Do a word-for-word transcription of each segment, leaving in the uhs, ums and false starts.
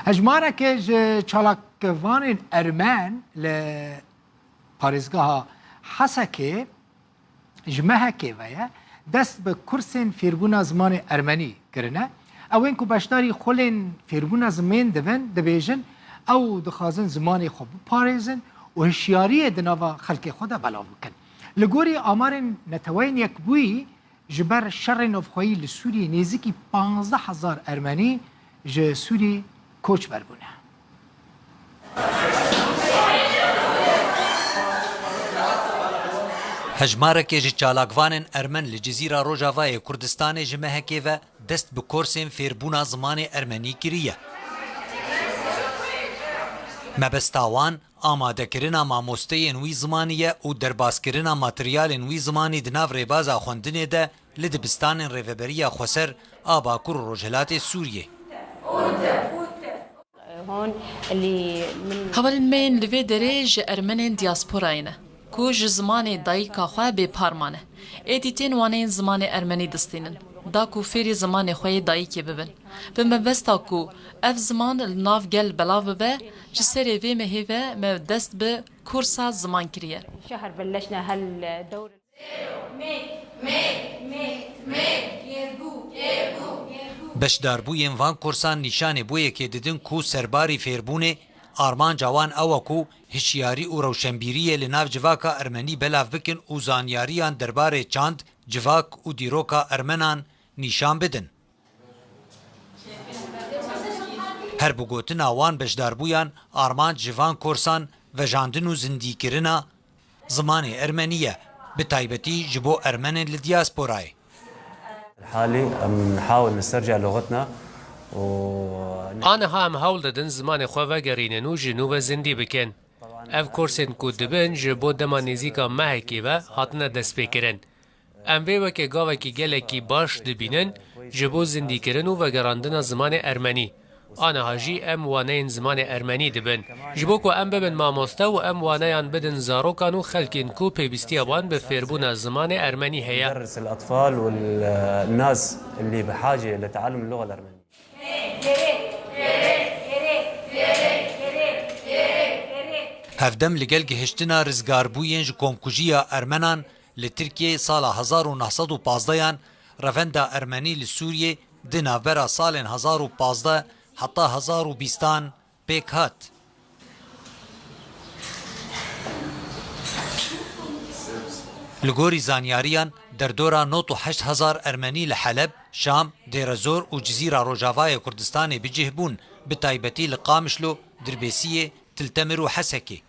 Hejmareke ji çalakvanên Ermen li parêzgeha Hesekê ji mehekê ve ye, dest bi kursên fêrbûna zimanê ermenî kirine. Ew ên ku beşdarî xulên fêrbûna zimên dibin, dibêjin, ew dixwazin zimanê xwe biparêzin û hişyariyê di nava xelkê xwe de belav bikin. Li gorî amarên Neteweyên Yekbûyî, ji ber şerê navxweyî li Sûriyê nêzîkî panzdeh hezar Ermenî ji Sûriyê koçber bûne. Hejmarekê ji çalakvanên Ermen li Cizîra Rojavayê Kurdistanê ji mehekê ve dest bi kursên fêrbûna zimanê ermenî kiriye. Mebesta wan amadekirina mamosteyên wî zimanî ye û derbaskirina materyalên wî zimanî di nav rêbaza xwendinê de li dibistanên Rêveberiya Xweser a Bakur û Rojhilatê Sûriyê. Hon li min Hevalên me yên li vê derê ji Ermenên diasporayê ne, ku ji zimanê dayika xwe bêpar mane. Êdî tên waneyên zimanê ermenî distînin, da ku fêrî zimanê xwe yê dayikê bibin. Bi mebesta ku ev ziman li nav gel belav bibe, ji serê vê mehê ve me dest bi kursa ziman kiriye. Şehr belleşne hel dewr. Beşdarbûyên van kursan nîşanê bo yekê didin ku serbarî fêrbûnê, armanca wan ew e ku hişyarî û rewşenbîriyê li nav civaka ermenî belav bikin û zanyariyan derbarê çand, civak û dîroka ermenan nîşan bidin. Her bi gotina wan beşdarbûyan, armanc ji van kursan vejandin û zindîkirina zimanê ermenî ye, bi taybetî ji bo ermenên li diasporayê. Halî em nihawil nisterca luxetna û Aniha em hewl didin zimanê xwe vegerînin û ji nû ve zindî bikin. Ev kursên ku dibin ji bo dema nêzîka mehekê ve hatine destpêkirin. Em vê weke gavekî gelekî baş dibînin ji bo zindîkirin û vegerandina zimanê ermenî. Aniha jî em waneyên zimanê ermenî dibin. Ji bo ku em bibin mamoste û em waneyan bidin zarokan û xelkên ku pêwîstiya wan bi fêrbûna zimanê ermenî heye. ندرس الأطفال والناس اللي بحاجة لتعلم اللغة الأرمنية. Hevdem li gel gihiştina rizgarbûyên ji komkujiya Ermenan li Tirkiyeyê sala hezar û neh sed û pazdeh yan, revenda Ermenî li Sûriyê di navbera salên hezar û pazdeh heta hezar û bîstan pêk hat. Li gorî zanyariyan, derdora nod û heşt hezar Ermenî li Heleb, Şam, Dêrezor û Cizîra Rojavayê Kurdistanê bi cih bûn, bi taybetî li Qamişlo, Dirbêsiyê, Til Temir û Hesekê.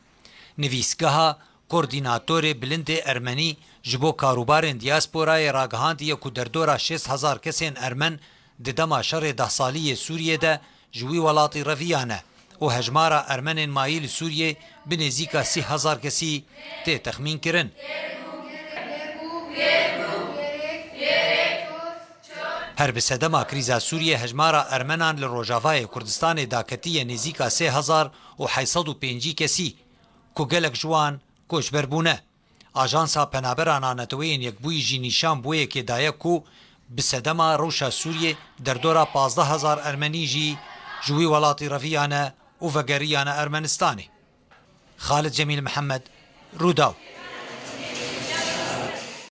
Nivîsgeha Koordînatorê Bilindê Ermenî ji bo karûbarên diasporayê ragihandiye ku derdora şêst hezar kesên Ermen di dema şerê deh salî yê Sûriyê de ji wî welatî reviyane û hejmara Ermenên mayî li Sûriyê bi nêzîka sî hezar kesî tê texmînkirin. Her bi sedema krîza Sûriyê hejmara Ermenan li Rojavayê Kurdistanê daketiye nêzîka sê hezar û heyt sed û pêncî kesî, ku gelek ji wan koçber bûne. Ajansa Penaberan a Neteweyên Yekbûyî jî nîşan bi wê yekê daye ku bi sedema rewşa Sûriyê derdora pazdeh hezar Ermenî jî ji wî welatî reviyane û vegeriyane Ermenistanê. Xalid Cemîl Mihemed, Rûdaw.